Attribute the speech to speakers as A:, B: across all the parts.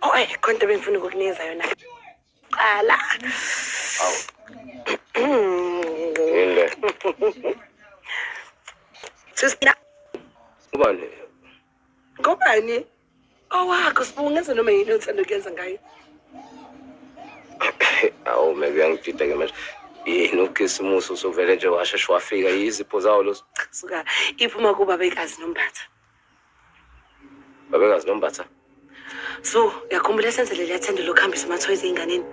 A: Oh, khona into ebengifuna ukukunikeza yona. Qala.
B: Awu. Yini le?
A: Sisina
B: Ubani?
A: ngobani? Owakho Sbu, ngenza noma yini othanda ukuyenza ngayo.
B: Awu meke uyangidida ke manje. Yini ukhisimusi usuvele nje washeshe wafika yizipho zawo lozo.
A: Suka iphuma kubabekazi noMbatha.
B: Babekazi noMbatha.
A: So, uyakhumbula senze leliya thende lokuhambisa amathoyizi ey'nganeni?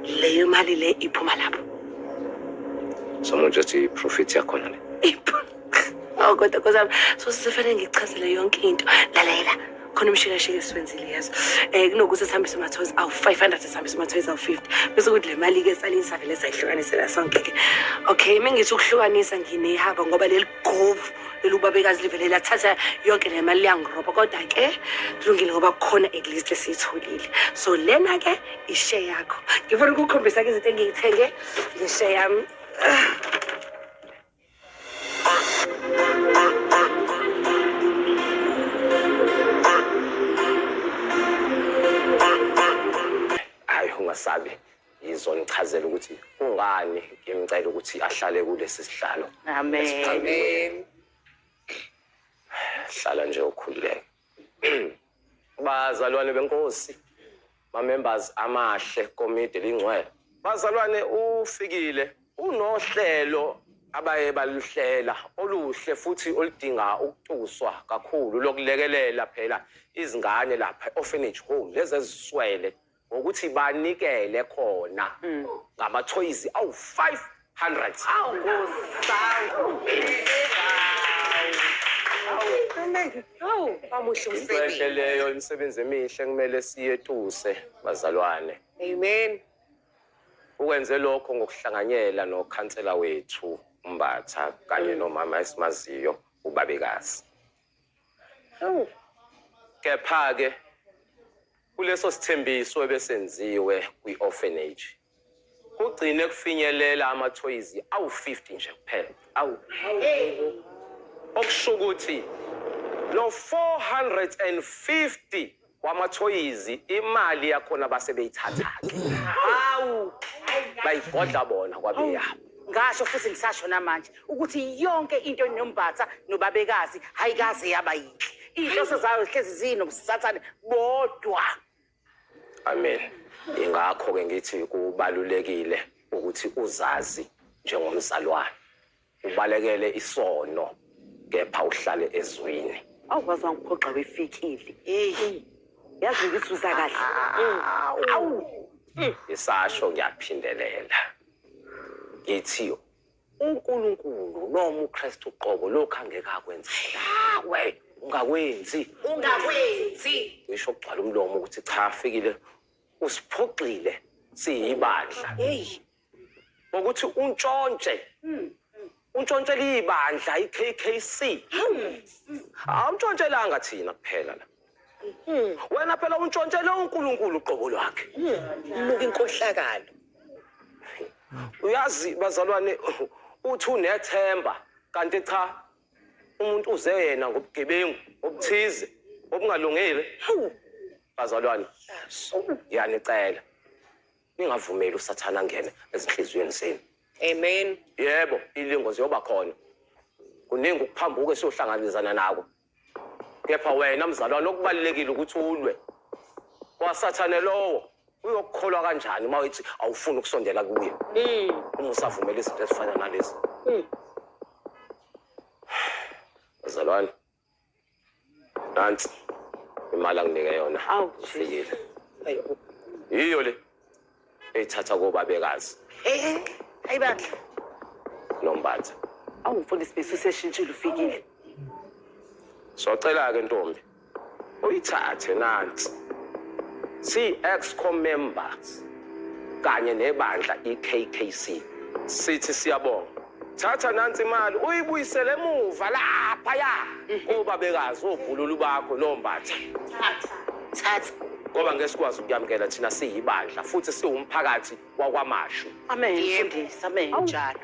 A: Leyo mali le iphuma lapho.
B: Someone just i-profit yakhona le.
A: Awu kodwa Nkosi yami, so sisefanele ngikuchazele yonke into. Lalela, khona umshikashika esiwenzile yazo. Kunokuthi sihambise amathoyizi awu-500 sihambise amathoyizi awu-50. Bese kuthi le mali-ke salini savele sayihlukanisela sonke-ke. Okay, uma ngithi ukuhlukanisa nginehaba ngoba leli govu leli ubabekazi livele lathatha yonke le mali liyangirobha. Kodwa-ke kulungile ngoba kukhona at least esiyitholile. So lena-ke ishe yakho. Ngifuna ukukhombisa-ke izinto engiyithenge ngeshe yami.
B: Hayi ungasabi ngizonichazela ukuthi kungani ngimcela ukuthi ahlale kulesi sihlalo.
C: Amen.
B: Esiphambili. Hlala nje ukhululeke. Bazalwane benkosi, ma-members amahle komidi lingcwele. Bazalwane ufikile unohlelo abaye baluhlela oluhle futhi oludinga ukutuswa kakhulu lokulekelela phela izingane lapha orphanage home lezi eziswele ngokuthi banikele khona ngamathoyizi awu-500.
C: Wamuhle
B: Into enhle
C: umsebenzi.
B: leyo, imisebenzi emihle kumele siyetuse bazalwane.
C: Amen.
B: Ukwenze lokho ngokuhlanganyela nokhansela wethu uMbatha kanye nomama esimaziyo ubabekazi. Kepha-ke kuleso sithembiso ebesenziwe kwi-orphanage kugcine kufinyelela amathoyizi awu-50 nje kuphela.
C: Awu.
B: Okusho ukuthi lo 450 wamathoyizi imali yakhona base beyithatha-ke.
C: Awu.
B: Bayigodla bona kwabe yabo.
C: Ngasho futhi ngisasho namanje ukuthi yonke into noMbatha nobabekazi ayikaze yaba yinhle. Iy'nhloso zayo zihlezi zinobusathane bodwa.
B: Amen. Ingakho-ke ngithi kubalulekile ukuthi uzazi njengomzalwane. Ubalekele isono kepha uhlale ezwini.
D: Awu waze wangiphoxa wefikile.
C: Hey.
D: Yazi ngithi uza kahle.
C: Awu.
B: Isasho ngiyaphindelela. Ngithi uNkulunkulu noma uKristu uqobo lokhu angeke akwenze. Nawe ungakwenzi.
C: Ungakwenzi.
B: Ngisho kugcwala umlomo ukuthi cha fikile usiphoxile siyibandla.
C: Hey.
B: Ngokuthi untshontshe. Untshontshela ibandla iKKC. Awumtshontshelanga thina kuphela la. Wena phela untshontshele uNkulunkulu uqobo lwakhe.
C: Muka inkohlakalo.
B: Uyazi bazalwane uthi unethemba kanti cha umuntu uze yena ngobugebengu obuthize obungalungile. Bazalwane ngiyanicela ningavumeli uSathane angene ezinhliziyweni zenu.
C: Amen.
B: Yebo, ilingo ziyoba khona. Kuningi ukuphambuka esiyohlangabezana nako. Kepha wena mzalwane okubalulekile ukuthi ulwe. KwaSathane lowo uyokukholwa kanjani uma uthi awufuni ukusondela kuye? Uma usavumela izinto ezifana nalezi. Bazalwane, nansi imali anginike yona.
D: Awu,
B: Ufikile. Yiyo le eyithatha kobabekazi
C: Hey, hayi bandla.
B: noMbatha.
D: Awu mfundisi bese useshintshile ufikile.
B: Socela ke ntombi uyithathe nansi. Si-ex-com members kanye nebandla iKKC. Sithi siyabonga. Thatha nansi imali uyibuyisele emuva lapha ya. Obabekazi obhululu bakho noMbatha.
C: Thatha. Thatha.
B: Ngoba ngeke sikwazi ukuyamkela thina siyibandla futhi siwumphakathi wakwaMashu.
D: Amen
C: Yebo.
D: mfundisi, amen.
C: Njalo.